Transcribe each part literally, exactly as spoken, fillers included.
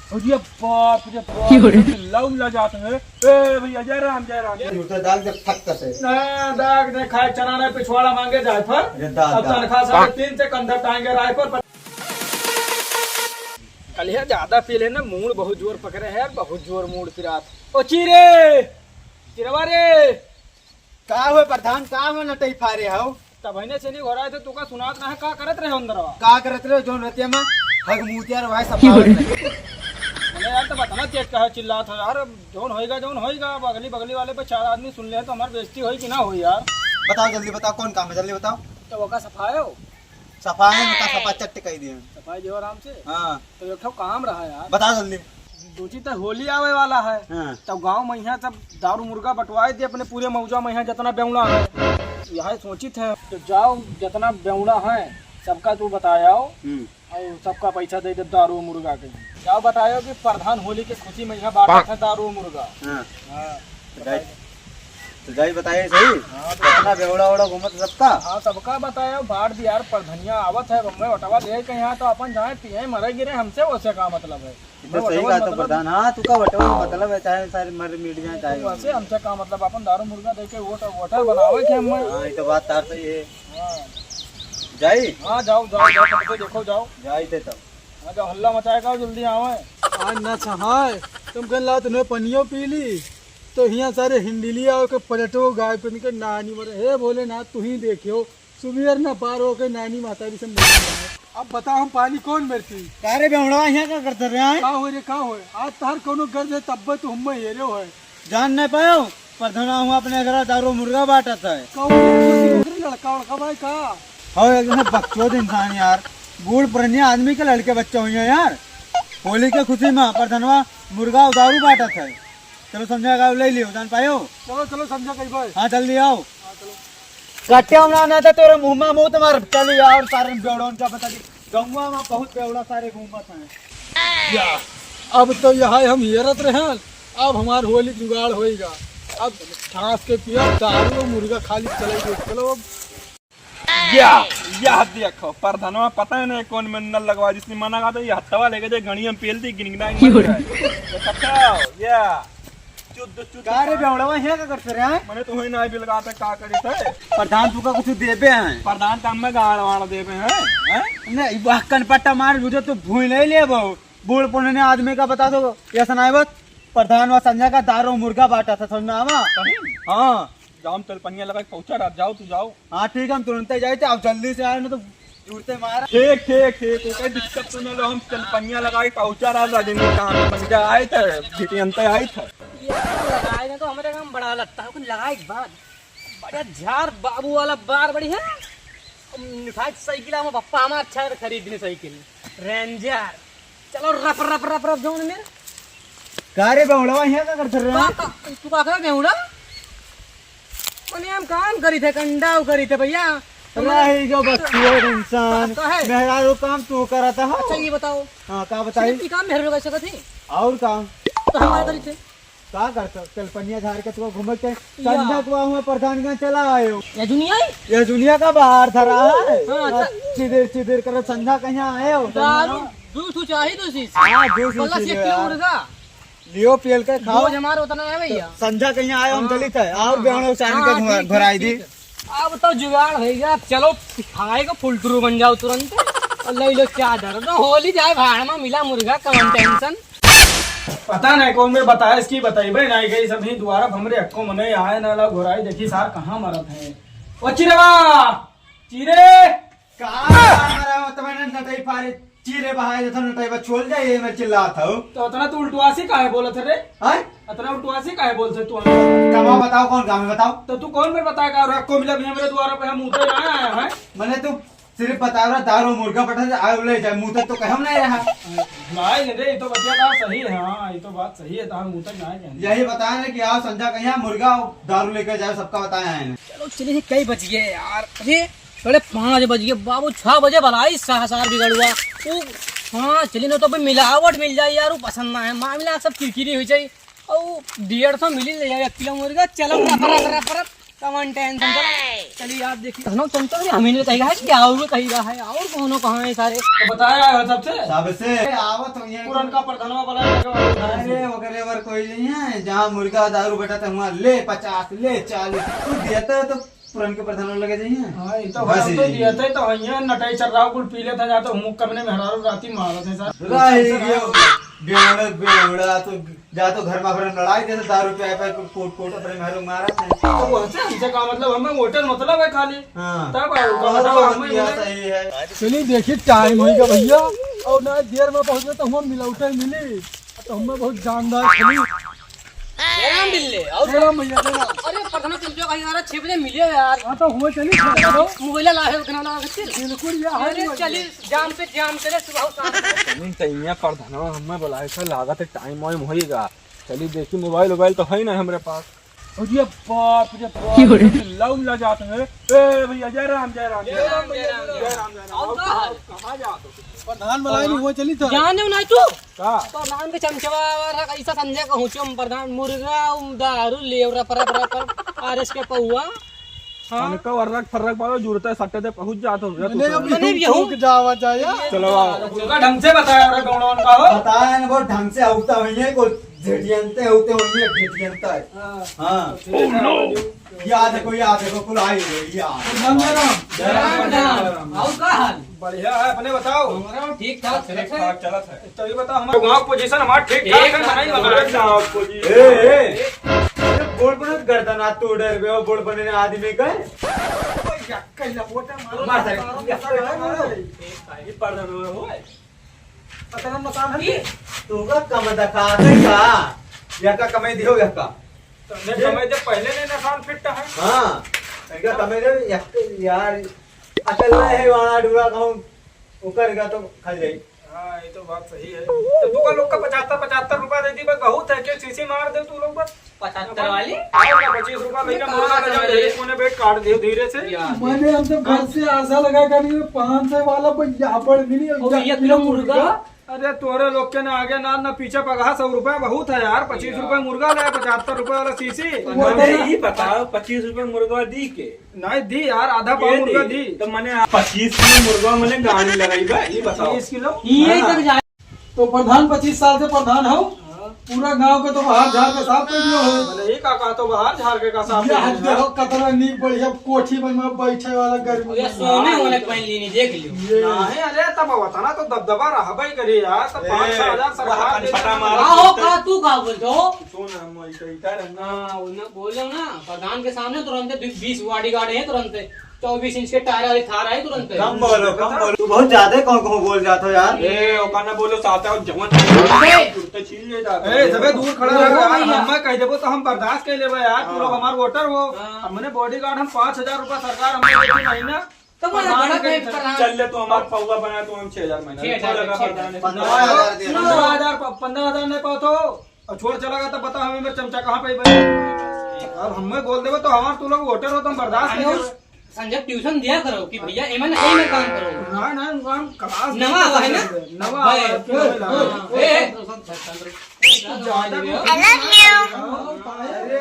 अरे बाप रे बाप, क्यों रे? चिल्ला उल्ला जात है। ए भैया, जय राम, जय राम, जय राम। जूते दाग दे फट से। ना, दाग दे, खाए चना नहीं, पिछवाड़ा मांगे जाए पर। अरे दाग, अब दाग। तनखा साढ़े तीन से कंधर टांगे राय पर। कल यार ज्यादा पी लेना, मूड बहुत जोर पकड़े है यार, बहुत जोर मूड पिरात। ओ चीरे, चिरवा रे। का हुए प्रधान, का हुए नटई फारे हो? तब हइने से नहीं हो रहा है, तो तू का सुनात ना है, का करत रहे हो अंदरवा? का करत रहे हो, जौन रतिया में हगमूतिया रहे, सब की हो रहे? अरे यार, तो बताना तेज का है, चिल्लात हो यार, अब जौन होएगा, जौन होएगा, अब अगली बगली वाले पे चार आदमी सुन ले तो हमारी बेइज्जती होई कि ना होई यार? बताओ, जल्दी बताओ, कौन काम है, जल्दी बताओ। तो वो का सफाई हो? सफाई में का सफा चट्ट कह दिए। सफाई दियो आराम से। हाँ। तो एक ठो काम रहा यार। बताओ जल्दी। सोची तो होली आवे वाला है। हाँ। तो गाँव में यहाँ सब दारू मुर्गा बंटवाए दे अपने पूरे मौजा में यहाँ जितना बेवड़ा है। यही सोचित है। तो जाओ जितना बेवड़ा है सबका तू बतायो। हम्म। और सबका पैसा दे दे दारू मुर्गा के। जाओ बतायो कि प्रधान होली के खुशी में यहाँ बांटत है दारू मुर्गा। हाँ। हाँ। तो जाई, तो जाई बताइए सही। हाँ, तो कितना बेवड़ा ओड़ा घूमत सबका। हाँ, सबका बताया, बांट दिया यार, प्रधनिया आवत है, बम्बई वटवा दे के यहाँ तो अपन जाए पिए, मरे गिरे, हमसे वैसे का मतलब है? ये तो मैं सही वटवा बात है मतलब प्रधान। हाँ, तू का वटवा मतलब है, चाहे सारे मर मिट जाए, चाहे तो वैसे हमसे का मतलब, अपन दारू मुर्गा दे के वोट, वोटर बनावे के हम। हाँ, ये तो बात तार सही है। हाँ। जाई? हाँ, जाओ, जाओ, जाओ, सबको देखो, जाओ। जाई थे तब। हाँ, जाओ, हल्ला मचाए का, जल्दी आवे। आज ना छहाए, तुम कन ला तूने पनियो पी ली, तो हियाँ सारे हिंडीलिया होके पलटो गायब करने के नानी मरे। हे भोलेनाथ, तू ही देखियो, सुबेर ना पार होके नानी माता भी से मिलने आए। अब बताओ, हम पानी कौन मेरती? का रे बेवड़वा, यहाँ का करते रहे हैं? का हो रे, का हो? आज तार कौनो गर्ज है, तब्बे तो हम हेरे हो है। जान नहीं पायो, प्रधान हुआ अपने घर दारू मुर्गा बांटत है। कौन है? लड़का वड़का भाई का? हो, एकदम बकचोद इंसान यार, बूढ़ पुरनिया आदमी के लड़के बच्चे हुए हैं यार। होली के खुशी में प्रधानवा मुर्गा और दारू बांटत है। चलो समझा गाँव ले लियो, जान पायो। चलो, चलो समझा कहीं भाई। हाँ, जल्दी आओ। हाँ, चलो। कट्टे ना, ना तो तेरे मुंह में मुंह तुम्हारे चली यार, सारे बेवड़ों का पता नहीं। गौवा में बहुत बेवड़ा सारे घूमत हैं। या, अब तो यहाँ हम हेरत रहन, अब हमार होली जुगाड़ होइगा। अब ठास के पिया दारू और मुर्गा खाली चलेगी। चलो अब। या, यह देखो, प्रधानवा पता है ना कौन में नल लगवा, जिसने मना कहा था, ये हथवा लेके दे, घड़िया में पेल दी, गिनगिना के मर गए। ये सब खाओ, या। चुद, चुद, का रे बेवड़वा, हियाँ का करते रहे हैं? मने तो वही ना बिलगा पे का करी थे। प्रधान तू का कुछ देबे हैं? प्रधान काम में गाड़ वाड़ देबे हैं, हैं? नहीं, वह कनपट्टा मार बुझो तो भूल नहीं लेबो। बूढ़ पुराने आदमी का बता दो, ये सुनाए बस। प्रधान वा संजय का दारू मुर्गा बांटा था, समझ में आवा? सही? हाँ। जाओ, हम चल पनिया लगा के पहुँचा रहा, जाओ तू जाओ। हाँ ठीक है, हम तुरंत ही जाए थे, आप जल्दी से आए ना तो जुड़ते मारा। ठीक, ठीक, ठीक, कोई दिक्कत तो नहीं लो, हम चल पनिया लगा के पहुँचा रहा, रजनीकांत बन के आए थे, भिटियंते आए थे। ये लगाए ना तो हमारे काम बड़ा लगता है, कुछ लगाए के बाद बढ़िया झार बाबू वाला बार बढ़िया। मिठाई साइकिल, हम पप्पा हमारा अच्छा खरीदने साइकिल रेंजर। चलो रप रप रप रप जोन में। का रे बेवड़वा, यहाँ का करते रहे? का, का, तू का करे बेवड़ा? मने हम काम करी थे, कंडाव करी थे भैया। रही गो बच्चों इंसान। का है? मेहरारू काम तू करता हो। अच्छा ये बताओ। हाँ, का बताई? सिर्फ ये काम मेहरारू कर सकत है? और काम? तो हमारा करी थे। का करता? चल पनिया झाड़ के तू घूमे के। या। संध्या को हुआ प्रधान के चला आयो। ये दुनिया ही? ये दुनिया का बाहर धरा है। हाँ, अच्छा। चिदिर चिदिर कर संध्या कहीं आए हो? दारू, जूस उस चाही तो शीश। हाँ, जूस उस बल्ला से चाहिए एक किलो यार। मुर्गा। लियो पियल के खाओ। रोज हमारा उतना है भैया। संध्या कहीं आए, हम हाँ। चली थे। और हाँ, बेवड़े हाँ, उचारन के हाँ, घुमा-, ठीक, घुराई ठीक, दी। ठीक। अब तो जुगाड़ हो गया, अब चलो खाए को फुलटरू बन जाओ तुरंत। और ले लो चादर, तो होली जाए भाड़ में मिला मुर्गा, कौन टेंशन। पता नहीं कौन में बताया, इसकी बताई भाई नहीं गई, सब ही दोबारा हमरे अक्को मने आए ना ला घुराई, देखी सार कहाँ मरत है। ओ चिरवा, चिरे। का मारा हो, तुम्हें नटई फारे, चीरे बहाए देता नटई बा, छोड़ जाए, ये मैं चिल्लात हूँ। तो इतना तू उल्टवासी काहे बोलत है रे? हैं? इतना उल्टवासी काहे बोलत है तू हमसे? कमा बताओ, कौन काम है बताओ? तो तू कौन मेरे बताए का रखो मिला भी हमरे द्वारा पे हम उतर ना आया है? मैंने तू सिर्फ बता रहा दारू मुर्गा पटा से आयो ले जाए, मुँह तक तो कहम नहीं रहा। भाई रे, ये तो बतिया का सही है, हाँ, ये तो बात सही है, तार मुँह तक ना आए कहने। यही बताया ना कि आओ संध्या कहीं मुर्गा दारू लेकर जाओ, सबका बताया है। चलो चलिए, कई बज गए यार? अरे साढ़े पाँच बज गए बाबू, छह बजे भलाई साहसार बिगड़ुआ। वो हाँ चली ना तो अभी मिलावट मिल जाए यार, वो पसंद ना है, मामला सब किरकिरी हो जाए। और डेढ़ सौ मिली ले जाए एक किलो मुर्गा, चलो रप, रप, रप, रप। कौन टेंशन तो चलिए आप देखिए। धनो चंचल रे, हमें नहीं कही रहा है कि आओ, वो कही रहा है, और कौनो कहाँ है सारे? तो बताया है सबसे। सबसे आवत हो ये। पुरनका प्रधानवा वाला लगा हुआ है। अरे, ओकरे बर कोई नहीं है। जहाँ मुर्गा दारू बटा तो हुआ ले पचास, ले चालीस। तू देता है तो पुरनके प्रधानवा लगे जाइए। हाँ, ये तो बस हम तो यही। दिया था, तो यहाँ नटाई चल रहा हो, कुल पी लेता जाता हूँ, कमरे में हरारो राती मारत है सारे। रही गयो, बेवड़ा, बेवड़ा, तो जा तो घर में अपने लड़ाई देते, दारू पे, पे कोट, कोट अपने घर में मारा था। तो वहाँ से हमसे का मतलब, हमें वोटर मतलब है खाली। हाँ। तब आओ, का और मतलब, वो हमें दिया मिले। सही है। चलिए, देखिए, टाइम होइगा भैया, और ना देर में पहुँचे तो हम मिलौटे मिली, तो हमें बहुत जानदार खली। जय राम बिल्ले, और जय राम भैया, जय राम। अरे, प्रधान, तुम जो कहीं आ रहा, छह बजे मिलियो यार। हाँ, तो हुआ चलिए, छह बजे। मोबाइल ला है, उतना लगा के चल। बिल्कुल, ये हाल अरे, हुआ। चलिए, जाम पे जाम करे, सुबह शाम। चलिए, तैया प्रधानवा हमें बुलाए थे, लागत है टाइम वाइम होइगा। चलिए, देखी, मोबाइल वोबाइल तो है ना हमरे पास। अरे बाप रे बाप, क्यों रे? लौम ला जाते हैं। ए भैया, जय राम, जय राम, जय राम, जय राम, जय राम। और और का हाल? कहाँ जाते हो? प्रधान बुलाए नहीं, वो चली था। जाने नहीं तू? का? प्रधान के चमचवा वाला कैसा संजय कहूँ चुम प्रधान मुर्गा, उम, दारू ले रप, रप, रप, रप, आर एस के पौआ। हाँ। उनका वर्रक फर्रक वाला जुड़ता है, सट्टे दे पहुँच जाते हो। मने अभी मने हम भी चूक हूँ। जावा जाए। चलो आओ। उनका ढंग से बताया और गौड़ा उनका हो। बताया ना, बहुत ढंग से होता हुई है, कोई झेटियंते होते हुई है, झेटियंता है। हाँ। हाँ। ठीक है। या देखो, या देखो, कुल आई गई, या। राम राम। जय राम, जय राम। आओ, का हाल? बढ़िया है, अपने बताओ। हमारा ठीक ठाक, ठीक ठाक चलत है। तभी बताओ, हमारे गाँव पोजीशन हमारा ठीक ठाक है, ठीक ठाक नहीं है। बता रहे। ए, ए, ए, बोल बने गर्दन हाथ तोड़ रहे हो, बोल बने आदमी का। कोई यक्का ही लपोटा मारो, मार सारे, मारो, यक्का मारो, मारो। मारो। ये पर्दा में हो है। पता ना मकान है। तू का कम दखा दे का? या का कमाई दियो या का? तो हमने ये कमाई जब पहले नहीं निशान फिट है। हाँ, इनका कमाई दे या, यार, अकेला है वाला डूरा कहूँ, ओकर का तो खा जाई। हाँ, ये तो बात सही है। तो तू का लोग का पचहत्तर, पचहत्तर रुपया दे दी, बस बहुत है, के सीसी मार दे तू लोग बस। पचहत्तर वाली? और का पच्चीस रुपया लेके ये मुर्गा कहाँ ले जाओ, से धीरे कोने बैठ काट दियो धीरे से। यार। मैंने हम तो घर से आशा लगा कर ये पाँच सौ वाला पर यहाँ पर मिली और और ये एक किलो किलो मुर्गा। मुर्गा। अरे तोरे लोग के ना आगे ना, ना पीछे पगहा, सौ रुपया बहुत है यार, पच्चीस रुपया मुर्गा ले, पचहत्तर रुपया वाला सीसी। वो हमने तो ये बताओ, पच्चीस रुपया मुर्गा दी के? नहीं दी यार, आधा पाव ये मुर्गा दी। दी। तो मैंने पच्चीस किलो मुर्गा मैंने गाड़ी लगाई बा, ये बताओ। पच्चीस किलो? ये हाँ। तक जाए। तो प्रधान पच्चीस साल से प्रधान हो, हाँ। पूरा गांव के तो बाहर झाड़ के साफ कर दियो हो। भले ही का, का तो बाहर झाड़ के का साफ ये कर हट दियो। देखो, कतना नीक बढ़िया कोठी बनवा बैठे वाला गर्मी ये में। सोने वाले पहन लीनी, देख लियो। ये नहीं, अरे, तब वतना तो दबदबा रहबे करी यार, तब ए, पाँच छह हजार सरकार वहाँ दे छटा देना। मारो। का हो, का तू का बोलते हो? सुन, हम वही कही था ना। हाँ, उन्हें बोलो ना, प्रधान के सामने तुरंत बीस बॉडीगार्ड हैं तुरंत। चौबीस इंच के टायर वाली थार आई तुरंत। कम बोलो, कम बोलो। तू बहुत ज्यादा कौन कौन बोल जाता हो यार। ए, ओका ना बोलो, साथ आओ, जवान। अबे! तुरंत छीन ले जाता ए, है। जबे दूर खड़ा रहो यार, भैया। हम कह देबो तो हम बर्दाश्त कर लेबे यार, तू लोग हाँ। हमार वोटर हो। हाँ। हमने बॉडीगार्ड हम पाँच हजार रुपया सरकार हमने देती महीना। तो मैं प्रधान बड़ा के कहीं प्रधान। चल ले, तू हमार पौवा बना, तू हम छह हजार महीना। छह हजार, लगा छह हजार। प्रधान। पंद्रह हजार दे। पंद्रह हजार, प-, पंद्रह हजार नहीं पाओ तो। और छोड़ चला गया, तब बता हमें, मेरे चमचा कहाँ पे बने? अब हमें बोल देबे तो हमार तू लोग वोटर हो, तो हम बर्दाश्त नहीं अरे, करेंगे। संजय ट्यूशन दिया करो कि भैया एमन एमे काम करो। ना, ना, हम क्लास नवा नहीं है ना? करते। नवा भाई, है, क्यों है, बोला? हाँ, ए, कुछ ज्यादा कुछ I love you। अरे,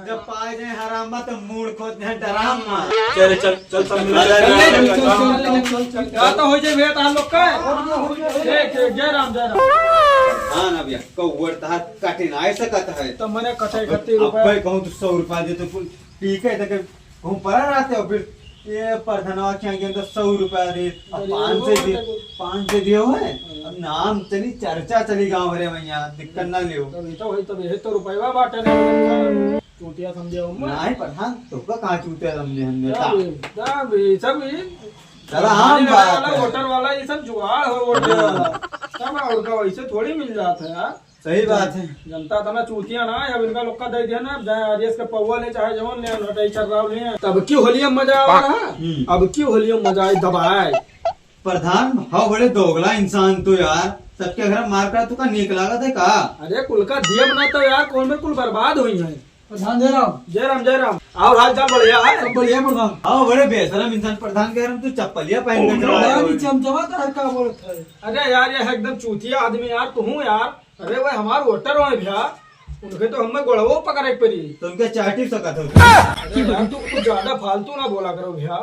जब पाए जाए हराम मत, मूड़ खोद दे डराम मत। चल, चल, चल, सब मिल चल, जाए। चल, चल, चल, चल, चल, चल। क्या तो हो जाए भैया, तार लोग का है? ए, जय राम, जय राम। हाँ ना भैया, कौड़ तहार कटे ना आए सकत है। तो मैंने कटे इकतीस रुपए। अब्बे कहूँ तो सौ रुपया दे तो कुल ठीक है, तो कहूँ परा रहते हो, फिर ये परधनवा के आगे तो सौ रुपया दे, अब गरीब पाँच सौ हो दे, तक। पाँच सौ दियो है, अब नाम चली, चर्चा चली गाँव भरे में, यहाँ दिक्कत ना लियो। तब ये तो वही, तब यही तो रुपया बाटे रे। चूतिया समझे हो मत। नहीं प्रधान, तोका कहाँ चूतिया समझे हमने, का? तब, तब ये सब ही चला, हम हमारे बात वाला है। वोटर वाला ये सब जुगाड़ हो वोटर हाँ। वाला। तब और का वैसे थोड़ी मिल जाता है यार। सही बात है। जनता तना चूतिया ना है, अब इनका लोग का दे दिया ना, अब चाहे आर एस के पौवा ले, चाहे जवन ले, लटई चल रहा ले, तब की होलिया में मजा आ रहा है। हम्म। अब की होलिया में मजा आए, दबाए। प्रधान, हव बड़े दोगला इंसान तो यार, सबके घर मार कर तुका नीक लागत है का? अरे कुल का दियब ना तो यार, कौन में कुल बर्बाद हुई है। प्रधान जय राम। जय राम, जय राम। और हाल चाल बढ़िया है? सब बढ़िया प्रधान। हव बड़े बेशरम इंसान प्रधान, कह रहे हम तू चप्पलिया पहन के चला रहे हो। प्रधान, ये चमचमा तार का बोलत है? अरे यार, ये है एकदम चूतिया आदमी यार, तू हूँ यार। अरे भाई, हमार वोटर हो भैया। उनके तो हमें गोड़वो पकड़े के पड़ी। तो उनके चाटी सकत हो। अरे यार, तू कुछ ज्यादा फालतू ना बोला करो भैया।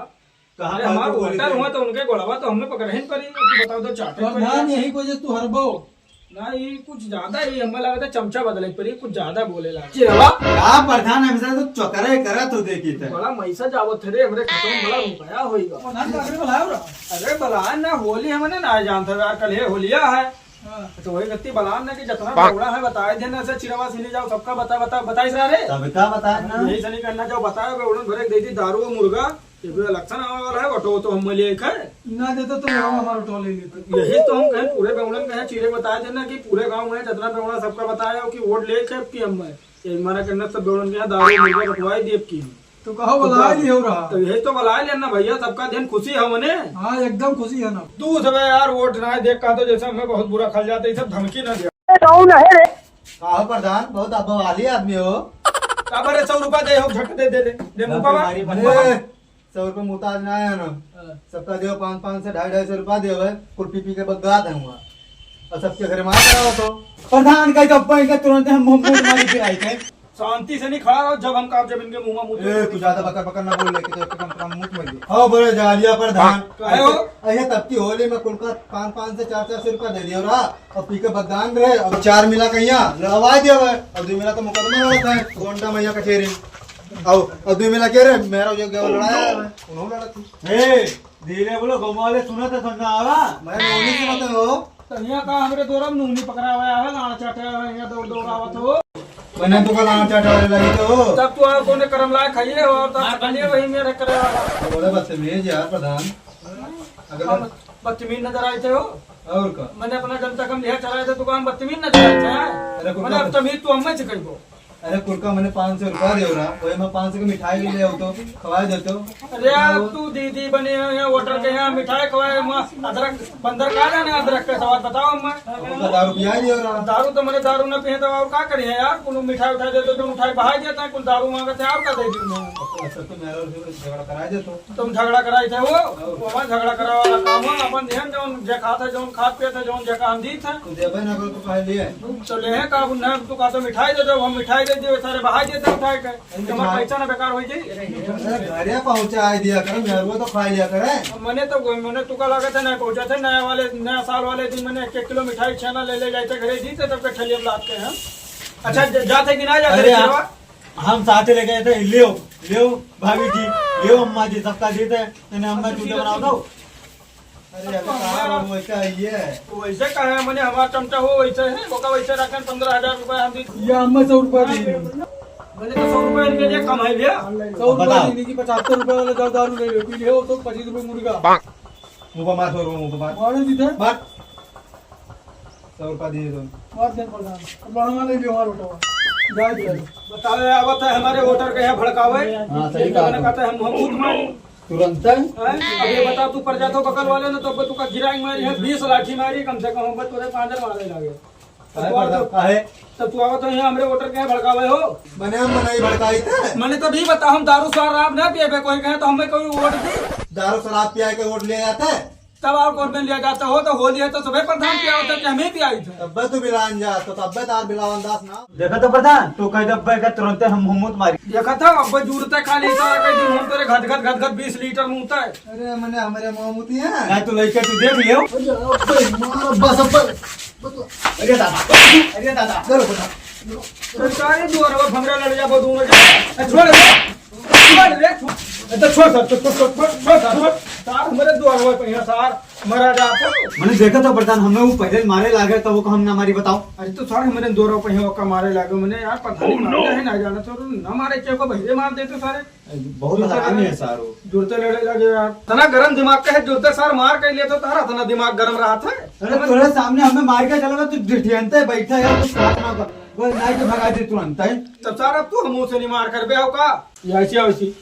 कहाँ अरे, फालतू हमार बोली वोटर थे? हुआ तो उनके गोड़वा तो हमें पकड़े ही पड़ी। तू बताओ तो चाटे पड़ी। प्रधान, यही वजह तू हरबो। ना, ये कुछ ज्यादा ही हमें लगा था, चमचा बदले के पड़ी, कुछ ज्यादा बोले लगा। चिरवा? का प्रधान, हमेशा तो चोकरे करत हो देखी थे। बड़ा मैसा जावत थे रे, हमरे खतम बड़ा रुपया होइगा। प्रधान का आखिरी बुलाओ रहा। अरे बलान ना, होली हमने ना जानता यार, कल है होलिया है। हाँ। तो वही गति बलान ना कि जितना बेवड़ा है बताए देना से चिरवा से ले जाओ, सबका बता, बता, बताइस रहा रे। सबका बताए ना। यही से नहीं करना, जाओ बताओ, बेवड़न भरे दे दी दारू और मुर्गा। ये कोई इलेक्शन आवे वाला है, ऑटो तो हम ले खाए। ना देता तो हम हमारा ऑटो ले लेते। यही तो हम कहें, पूरे बेवड़न कहें, चिरे बताए देना कि पूरे गांव में जितना बेवड़ा सबका बताया हो कि वोट ले खाए कि हम। ये मारा करना सब बेवड़न के यहाँ दारू मुर्गा बंटवाई दिए कि हम। तो कहो तो बुला का? लियो रहा। तो यही तो बुला लेना भैया, सबका दिन खुशी है मने। हाँ, एकदम खुशी है ना। तू सब यार वोट ना देख कहा तो जैसे हमें बहुत बुरा खा जाते, ये सब धमकी ना दे। कौन है रे? का हो प्रधान, बहुत अब्बा वाली आदमी हो। का बरे सौ रुपया दे हो, झट दे, दे, दे, दे मुका बा। ए, सौ रुपया मुताज ना है ना। हाँ। सबका देव पाँच, पाँच सौ, ढाई, ढाई सौ रुपया देव है, कुल पी पी के बगदाद है हुआ। और सबके घर मार रहा हो तो। प्रधान का तो बैंक के तुरंत हम मुंह, मुंह मारी गिराई थे। शांति से नहीं खड़ा रहो, जब हम काम जब इनके मुंह में मुंह ए, तू ज्यादा बकर बकर ना बोल, लेके तो कम से कम मुंह मर गए। हाँ, बोले जा लिया प्रधान। काहे हो? अरे तब की होली में कुल का पाँच, पाँच सौ, चार, चार सौ रुपया दे दिया रहा। अब पी के बदनाम रहे, अब चार मिला कहिया लड़वा दिया है, अब दो मिला तो मुकदमा लड़त है, गोंडा मैया कचेरी। अब, अब दो मिला के रे, मेरा जो गया लड़ाया है, उन्होंने लड़ा थी। ए, धीरे बोलो, गाँव वाले सुनत है, समझ ना आवा। मैं नोनी सुनत हो। तनिया का हमरे दोरम नूनी पकड़ा हुआ है, लाड़ चाटे हुआ है, यहाँ दौड़ दौड़ आवत हो। मैंने तो कल आना चाटे वाले लगी तो। तब तू और कोने करम लायक खाइए हो, और तब खाइए वही मेरे करे वाला। बोले बदतमीज यार प्रधान। अगर हम बदतमीज नजर आए थे हो। और का? मैंने अपना जनता कम लिया चलाए थे, तो हम बदतमीज नजर आए थे, हैं? अरे, कुल मैंने का अब तमीज तू हमें से कहिबो। अरे, कुल का मैंने पाँच सौ रुपया दे रहा, वही मैं पाँच सौ की मिठाई ले आओ तो खवाए देते हो। अरे यार, तू दीदी बने हो, यहाँ वोटर के यहाँ मिठाई खवाए, वहाँ अदरक, बंदर का जाने अदरक का स्वाद बताओ हमें। अब उनका दारू पिया ही नहीं हो रहा। दारू तो मैंने दारू ना पिए तो और का करिए यार, कुल मिठाई उठाई देते तो मिठाई बहाई देता है, कुल दारू मांगते हैं, और का दे दूँ मैं? अच्छा, तो मेरा झगड़ा कराए देते हो। तुम झगड़ा कराई थे वो, वो हमार झगड़ा करावे वाला काम हो, अपन दिहन जौन जे खात है, जौन खात पियत है, जौन जे काम दीत है। तू देबे ना करो, तू काहे लिए? तो ले है का, अब ना तू का तो मिठाई दे दे, हम मिठाई दे दिए, सारे बहाई देते उठाए के। अरे तुम्हारा मिठाई पैसा ना बेकार हो जाई। अरे घरे पहुँचाए दिया करे, मेहरुआ तो खा लिया करे। अब मने तो, मने तू का लागत है, नहीं पहुँचा थे, नया वाले, नया साल वाले दिन मने एक एक किलो मिठाई छेना ले ले जाते घरे, दीते तब के ठेलिया पे लादते हैं। अच्छा, ज-, जाते कि ना जाते अरे रे आप, शेरवा? हम साथे लेके आए थे, लियो, लियो भाभी जी, लियो अम्मा जी, सबका देते हैं, इन्हें अम्मा चूल्हे बनाओ दो। अरे, अरे, का हो, वैसा ही है। वैसे का है, मने हमार चमचा हो, वैसे है, ओका वैसे रखन, पन्द्रह हजार रुपया हम दी। ये अम्मा सौ रुपया दी। मने तो सौ रुपया इनके लिए कम है भैया। सौ रुपया बताओ। देने की पचहत्तर रुपया वाला जाओ दारू ले लो, पी ले हो तो पच्चीस रुपये मुर्गा। मुंह पर मार, सौ रुपये मुंह पर मार। मारो जी थे। मार। सौ रुपया दिए तुम। मार दे प्रधान। अब लड़वा ले लियो हमारे वोटवा। जाए दे। बताओ, ये आवत है हमारे वोटर के यहाँ भड़कावे। हाँ, सही कहा मैंने तुम। कहता है, हम, हम बूथ मारी। तुरंत है? हैं? अब ये बताओ, तू पड़ जातो बगल वाले ने, तो अब तू का गिराई मारी है, बीस लाठी मारी, कम से कम हम तोरे पाँजर मारे लागे। काहे तो पड़ जाता है? तो तू आवत है यहाँ हमरे वोटर के यहाँ भड़कावे हो। मने हम मनाई भड़काई थे। मने तो भी बता, हम दारू शराब ना पिएबे, कोई कहे तो हमें कोई वोट दी। दारू शराब पिया के वोट ले जाते। तब और कौन में लिया जाता हो, तो होली है तो सभे प्रधान पिया होता कि हमें पियाई थे। तब्बे तू बिलान जा, तो तब्बे तार बिलावन दास ना। देखा तो प्रधान, तू कह दब्बे के तुरंते हम हुम्मत मारी। देखा था, अब जुड़ते खाली इशारा कर दी, हम तेरे घट घट घट घट बीस लीटर मुंहता है। अरे मने हमारे मुंह मुती है। नहीं तो लइके तू देख लियो। अरे अब्बे, मार अब्बा सब पर। अरे दादा, अरे दादा। चलो बेटा। सरकारी दुआर में भंगड़ा लड़ जाबो दोनों जने। ए, छोड़ दे। छोड़ दे, छोड़। ए, तो छोड़ सर, छोड़, छोड़, छोड़, छोड़, छोड़ सर, छोड़। सार, हमारे दुआर में पहिया सार, मरा जा आप। मने देखा तो प्रधान, हमें वो पहले मारे लागे, तो वो को हम ना मारी, बताओ। अरे तो सार, हमारे दुआर में पहिया का मारे लागे, मने यार, पता नहीं, मारे है ना जाना, तो ना मारे, क्या को बहिरे मार देते सारे। बहुत हरामी है सारो। जुड़ते लड़े लगे यार। तना गरम दिमाग का है, जुड़ते सार मार के लिए तो तारा तना दिमाग गरम रहा था। अरे तोरे सामने हमें मार के चला, तू ढिठियनते बैठा है, कुछ बात ना कर। वो नाई के भगा दे तुरंत है। तब सार अब तू हमो से नहीं मार कर बे हो का? ऐसी, ऐसी।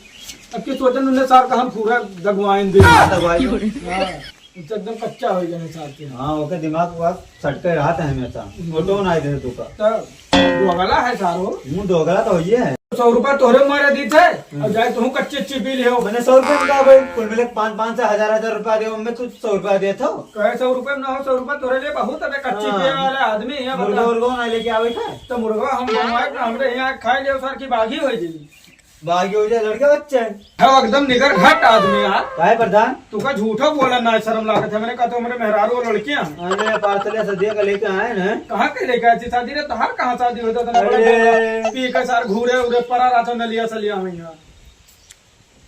अब की सोचन उन्हें सार का हम पूरा दगवाइन दे। हाँ, दगवाइन। हाँ, तो एकदम कच्चा हो गया है सार के। हाँ, ओके दिमाग हुआ सटके रहा था हमेशा। वो तो ना दे तू का। तब दोगला है सारो। हूँ, दोगला तो होइए है। सौ रुपया तोहरे मारे दी थे, हम्म। और जाए तू कच्ची अच्छी पी लियो। मैंने सौ रुपया में का भाई, कुल मिले पाँच, पाँच से हजार, हजार रुपया दे, मैं तू सौ रुपया दे था। कहे सौ रुपया में ना हो, सौ रुपया तोहरे लिए बहुत है, कच्ची हाँ। पिए वाला आदमी है, मुर्गा बता। उर्गा ना लेके आवे था। तो मुर्गा हम बनवाए, तो हमरे यहाँ खाए लियो सर की बागी हो जाई। बागी हो जाए लड़के बच्चे। हाँ, एकदम निगर घट आदमी यार। काहे प्रधान? तू का झूठा बोला ना, शर्म लागत है। मैंने कहा तो हमरे मेहरारू वो लड़के हैं। अरे, पार्सलिया सदिया का लेके आए ना। कहाँ के लेके आए थी शादी रे? तहार कहाँ शादी होता था? अरे। पी के सार घूरे उरे परा रहता नलिया सलिया में यहाँ।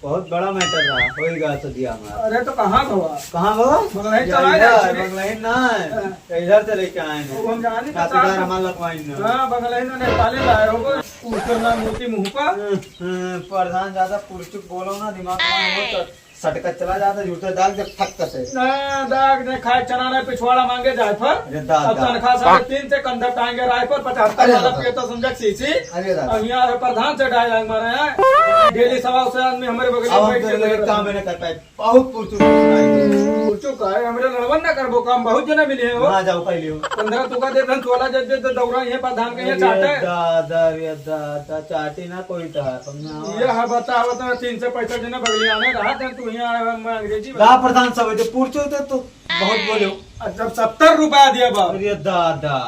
बहुत बड़ा मैटर रहा, होई गा सदिया हमारा। अरे तो कहाँ भवा? कहाँ भवा? बंगलही या चला इधर, जाए। बंगलही ना है। हाँ। तो इधर से लेके आए हैं। वो हम जाने तो नातेदार साथ हमारा लगवाइन ना। हाँ, बंगलही ना नेपाली लाए हो, कुछ ना मोती मुँह पर। हम्म, हम्म, प्रधान ज्यादा पुरचुक बोलो ना, दिमाग में हो तो सटका चला जाता, झूठे दाग जब थक कसे। ना, दाग ने खाए चना ने पिछवाड़ा मांगे जाए पर। अरे दादा। अब तनख्वाह साढ़े तीन से कंधा टांगे राय पर, पचहत्तर अरे वाला दादा। पिए तो समझक सीसी। अरे दादा। अब यहाँ है प्रधान से डायलॉग मारे हैं। डेली सवा सौ आदमी हमारे बगल अब में हम बैठ के तेरे लगे काम रहते हैं। नहीं कर पाए। बहुत पुरचुक है। पुरचुक है, हमरे लड़वन ना करबो काम, बहुत जने मिले हैं वो। ना जाओ पहले हो। पंद्रह तुका दे दन, सोलह जब दे तो दौड़ा ये प्रधान के ये अरे चाटे। दादा, अरे दादा, चाटे ना कोई तो है, तुमने ये है बताओ तो तीन सौ पैंसठ जने बगलिया में रहा था, तू यहाँ आया, मैं अंग्रेजी दा प्रधान सब है, जो पुरचुक तो तू बहुत बोले हो। अच्छा, सत्तर रुपया दिया बाप। अरे दादा,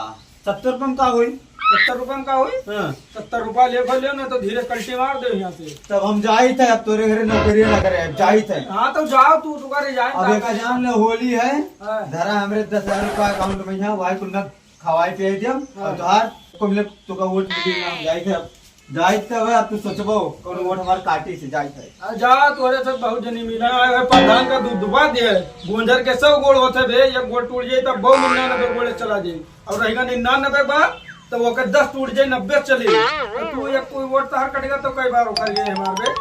सत्तर रुपये में का होई? सत्तर रुपये में का होई? हाँ। सत्तर रुपया ले भर ले ना तो धीरे कल्टी मार दे यहाँ से। तब हम जाइत है, अब तोरे घरे नौकरी ना करे, अब जाइत है। हाँ तो जाओ तू, तू करे जाए अब ना। एक जान ले होली है, हाँ। धरा हमरे दस हजार रुपया अकाउंट में है, वही कुल ना खवाई पियाई दियम, हाँ। और तोहार को मिले तो का वोट मिली ना, हम जाइत है अब। जाइत है, अब तू सोचबो, कौन वोट हमार काटी से जाइत है। आ जा, तोरे से बहुत जनी मिला है, प्रधान का दूध दुबा दे, गोंजर के सौ गोड़ होते बे, एक गोड़ टूट जाए तब बहुत निन्यानबे गोड़े चला जाए। और रहेगा निन्यानबे बा, तो ओकर दस टूट जाए, नब्बे चले। तो तू एक कोई वोट तहार कटेगा, तो कई बार ओकर ये हमार बे।